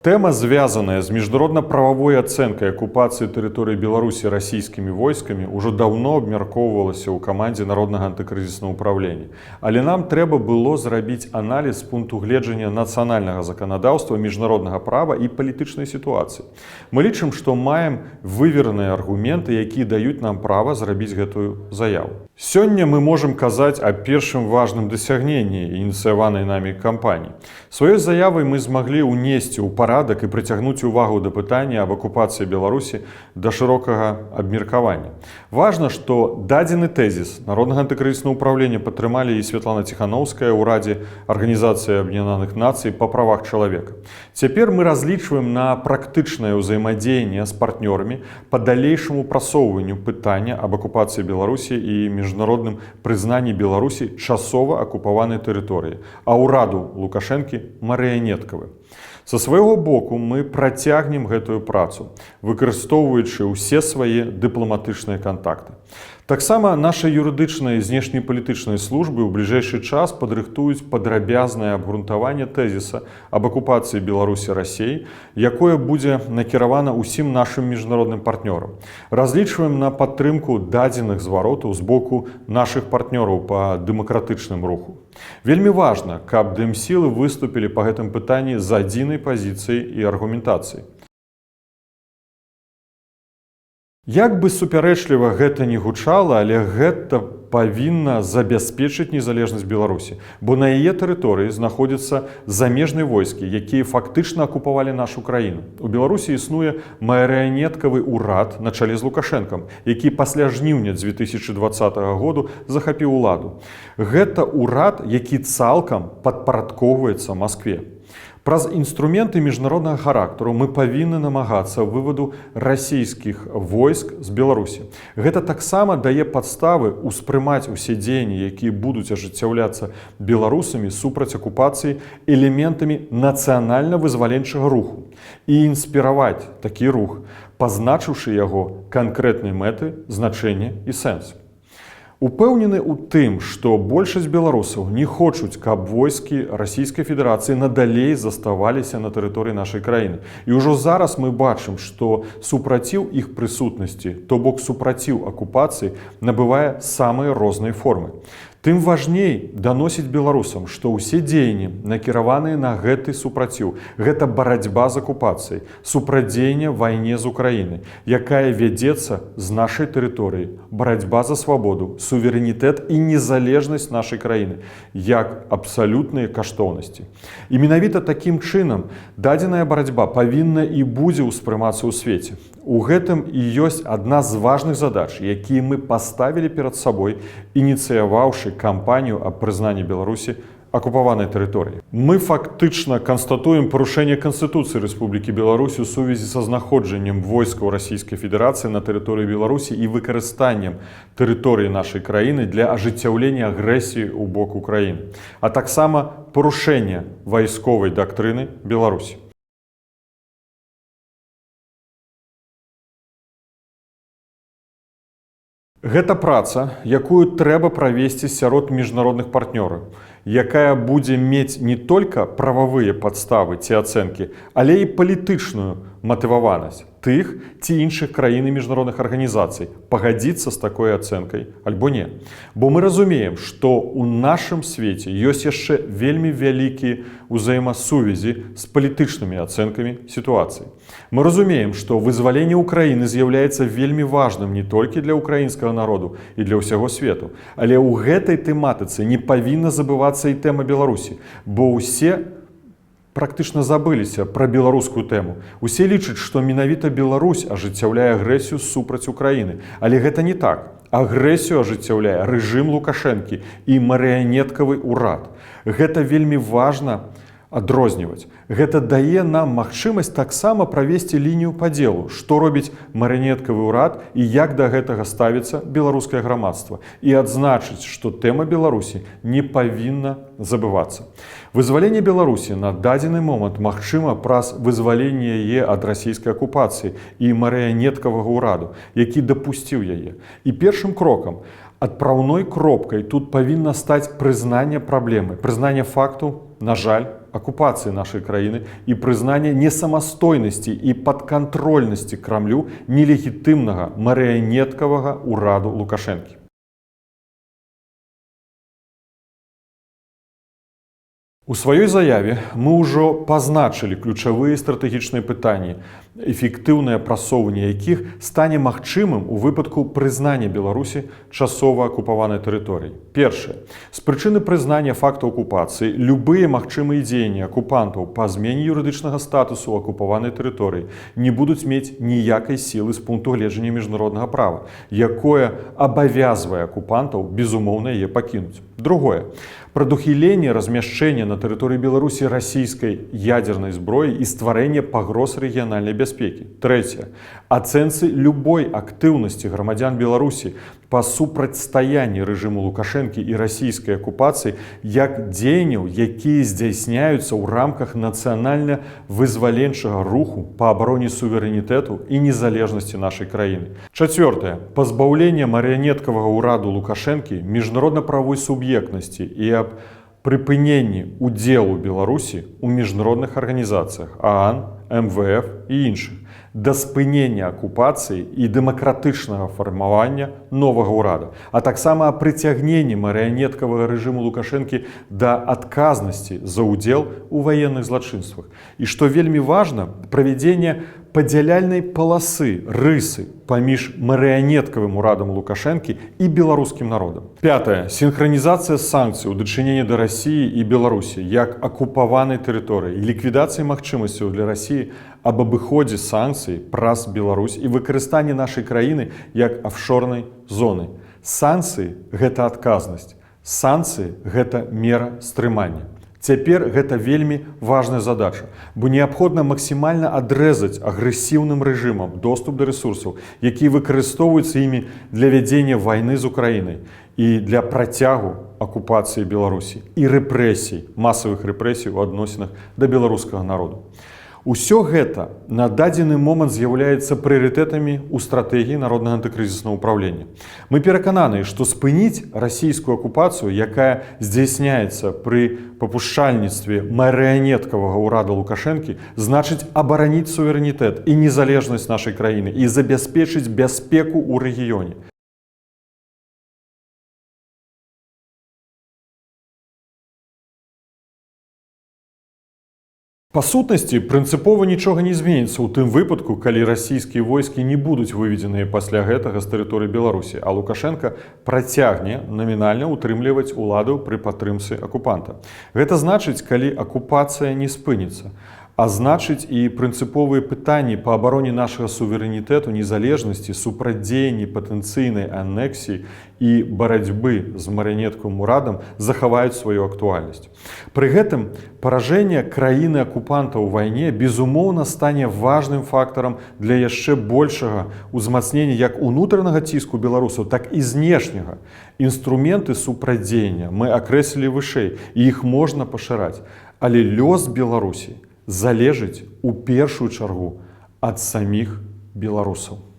Тэма, звязаная з міжнародна-прававой ацэнкай акупацыі тэрыторыі Беларусі расійскімі войскамі, ўжо даўно абмяркоўвалася ў камандзе Народнага антыкрызіснага ўпраўлення. Але нам трэба было зрабіць аналіз з пункту гледжання нацыянальнага заканадаўства, міжнароднага права і палітычнай сітуацыі. Мы лічым, што маем вывераныя аргументы, якія даюць нам права зрабіць гэтую заяву. Сёння мы можам казаць аб першым важным дасягненні ініцыяванай намі кампаніі. Сваёй заявай мы змаглі ўнесці ў парадак і прыцягнуць увагу да пытання аб акупацыі Беларусі да шырокага абмеркавання. Важна, што дадзены тэзіс Народнага антыкрызіснага ўпраўлення падтрымалі і Святлана Ціханоўская ў Радзе Арганізацыі Аб'яднаных Нацый па правах чалавека. Цяпер мы разлічваем на практычнае ўзаемадзеянне з партнёрамі па далейшаму прасоўванню пытання аб акупацыі Беларусі і міжнародным прызнанні Беларусі часова акупаванай тэрыторыі, а ўраду Лукашэнкі марыянеткавы. Са свайго боку мы працягнем гэтую працу, выкарыстоўваючы ўсе свае дыпламатычныя кантакты. Таксама нашы юрыдычныя і знешнепалітычныя службы ў бліжэйшы час падрыхтуюць падрабязнае абгрунтаванне тэзіса аб акупацыі Беларусі Расеі, якое будзе накіравана ўсім нашым міжнародным партнёрам. Разлічваем на падтрымку дадзеных зваротаў з боку нашых партнёраў па дэмакратычным руху. Вельмі важна, каб дэмсілы выступілі па гэтым пытанні з адзінай пазіцыяй і аргументацыяй. Як бы супярэчліва гэта ні гучала, але гэта павінна забяспечыць незалежнасць Беларусі, бо на яе тэрыторыі знаходзяцца замежныя войскі, якія фактычна акупавалі нашу краіну. У Беларусі існуе марыянеткавы ўрад на чале з Лукашэнкам, які пасля жніўня 2020 году захапіў уладу. Гэта ўрад, які цалкам падпарадкоўваецца Маскве. Праз інструменты міжнароднага характару мы павінны намагацца вываду расійскіх войск з Беларусі. Гэта таксама дае падставы ўспрымаць усе дзеянні, якія будуць ажыццяўляцца беларусамі супраць акупацыі, элементамі нацыянальна-вызваленчага руху і інспіраваць такі рух, пазначыўшы яго канкрэтныя мэты, значэнне і сэнс. Упэўнены ў тым, што большасць беларусаў не хочуць, каб войскі Расійскай Федэрацыі надалей заставаліся на тэрыторыі нашай краіны. І ўжо зараз мы бачым, што супраціў іх прысутнасці, то бок супраціў акупацыі, набывае самыя розныя формы. Тым важней даносіць беларусам, што ўсе дзеянні, накіраваныя на гэты супраціў, гэта барацьба з акупацыяй, супрацьдзеянне вайне з Украінай, якая вядзецца з нашай тэрыторыі, барацьба за свабоду, суверэнітэт і незалежнасць нашай краіны, як абсалютныя каштоўнасці. І менавіта такім чынам дадзеная барацьба павінна і будзе ўспрымацца ў свеце. У гэтым і ёсць адна з важных задач, якія мы паставілі перад сабой, ініцыяваўшы кампанію аб прызнанні Беларусі акупаванай тэрыторыі. Мы фактычна канстатуем парушэнне Канстытуцыі Рэспублікі Беларусь у сувязі са знаходжаннем войскаў Расійскай Федэрацыі на тэрыторыі Беларусі і выкарыстаннем тэрыторыі нашай краіны для ажыццяўлення агрэсіі ў бок Украіны, а таксама парушэнне вайсковай дактрыны Беларусі. Гэта праца, якую трэба правесці сярод міжнародных партнёраў, якая будзе мець не толькі прававыя падставы ці ацэнкі, але і палітычную матываванасць тых ці іншых краін і міжнародных арганізацый пагадзіцца з такой ацэнкай альбо не. Бо мы разумеем, што ў нашым свеце ёсць яшчэ вельмі вялікія ўзаемасувязі з палітычнымі ацэнкамі сітуацыі. Мы разумеем, што вызваленне Украіны з'яўляецца вельмі важным не толькі для украінскага народу і для ўсяго свету, але ў гэтай тэматыцы не павінна забывацца і тэма Беларусі, бо ўсе практычна забыліся пра беларускую тэму. Усе лічаць, што менавіта Беларусь ажыццяўляе агрэсію супраць Украіны. Але гэта не так. Агрэсію ажыццяўляе рэжым Лукашэнкі і марыянеткавы ўрад. Гэта вельмі важна адрозніваць. Гэта дае нам магчымасць таксама правесці лінію падзелу, што робіць марыянеткавы ўрад і як да гэтага ставіцца беларускае грамадства. І адзначыць, што тэма Беларусі не павінна забывацца. Вызваленне Беларусі на дадзены момант магчыма праз вызваленне яе ад расійскай акупацыі і марыянеткавага ўраду, які дапусціў яе. І першым крокам, адпраўной кропкай тут павінна стаць прызнанне праблемы, прызнанне факту, на жаль, акупацыі нашай краіны і прызнання несамастойнасці і падкантрольнасці Крамлю нелегітымнага марыянеткавага ўраду Лукашэнкі. У сваёй заяве мы ўжо пазначылі ключавыя стратэгічныя пытанні, эфектыўнае прасоўванне якіх стане магчымым у выпадку прызнання Беларусі часова акупаванай тэрыторыі. Першае. З прычыны прызнання факту акупацыі любыя магчымыя дзеянні акупантаў па змене юрыдычнага статусу акупаванай тэрыторыі не будуць мець ніякай сілы з пункту гледжання міжнароднага права, якое абавязвае акупантаў безумоўна яе пакінуць. Другое. Прадухіленне размяшчэння на тэрыторыі Беларусі расійскай ядзернай зброі і стварэнне пагроз рэгіянальнай бяспекі. Трэцяе. Ацэнцы любой актыўнасці грамадзян Беларусі па супрацьстаянні рэжыму Лукашэнкі і расійскай акупацыі як дзеянняў, якія здзяйсняюцца ў рамках нацыянальна-вызваленчага руху па абароне суверэнітэту і незалежнасці нашай краіны. Чацвёртае. Пазбаўленне марыянеткавага ўраду Лукашэнкі міжнародна-прававой суб'ектнасці і аб прыпыненні удзелу Беларусі ў міжнародных арганізацыях ААН, МВФ і іншых, да спынення акупацыі і дэмакратычнага фармавання новага ўрада, а таксама прыцягненні марыянеткавага рэжыму Лукашэнкі да адказнасці за ўдзел у ваенных злачынствах. І што вельмі важна, правядзенне падзяляльнай паласы, рысы паміж марыянеткавым урадам Лукашэнкі і беларускім народам. Пятае. Сінхранізацыя санкцый у дачыненні да Расіі і Беларусі як акупаванай тэрыторыі і ліквідацыя магчымасцяў для Расіі аб абыходзе санкцый праз Беларусь і выкарыстанне нашай краіны як афшорнай зоны. Санкцыі гэта адказнасць. Санкцыі гэта мера стрымання. Цяпер гэта вельмі важная задача, бо неабходна максімальна адрэзаць агрэсіўным рэжымам доступ да рэсурсаў, якія выкарыстоўваюцца імі для вядзення вайны з Украінай і для працягу акупацыі Беларусі і рэпрэсій, масавых рэпрэсій у адносінах да беларускага народу. Усё гэта на дадзены момант з'яўляецца прыярытэтамі ў стратэгіі народнага антыкрызіснага ўпраўлення. Мы перакананыя, што спыніць расійскую акупацыю, якая здзяйсняецца пры папушчальніцтве марыянеткавага ўрада Лукашэнкі, значыць абараніць суверэнітэт і незалежнасць нашай краіны і забяспечыць бяспеку ў рэгіёне. Па сутнасці, прынцыпова нічога не зменіцца ў тым выпадку, калі расійскія войскі не будуць выведзеныя пасля гэтага з тэрыторыі Беларусі, а Лукашэнка працягне намінальна ўтрымліваць уладу пры падтрымцы акупанта. Гэта значыць, калі акупацыя не спыніцца, а значыць і прынцыповыя пытанні па абароне нашага суверэнітэту, незалежнасці, супрацьдзеянні патэнцыйнай анексіі і барацьбы з марыянеткавым урадам захаваюць сваю актуальнасць. Пры гэтым паражэнне краіны-акупанта ў вайне безумоўна стане важным фактарам для яшчэ большага ўзмацнення як унутранага ціску беларусаў, так і знешняга. Інструменты супрацьдзеяння мы акрэслілі вышэй, і іх можна пашыраць. Але лёс Беларусі залежыць у першую чаргу ад саміх беларусаў.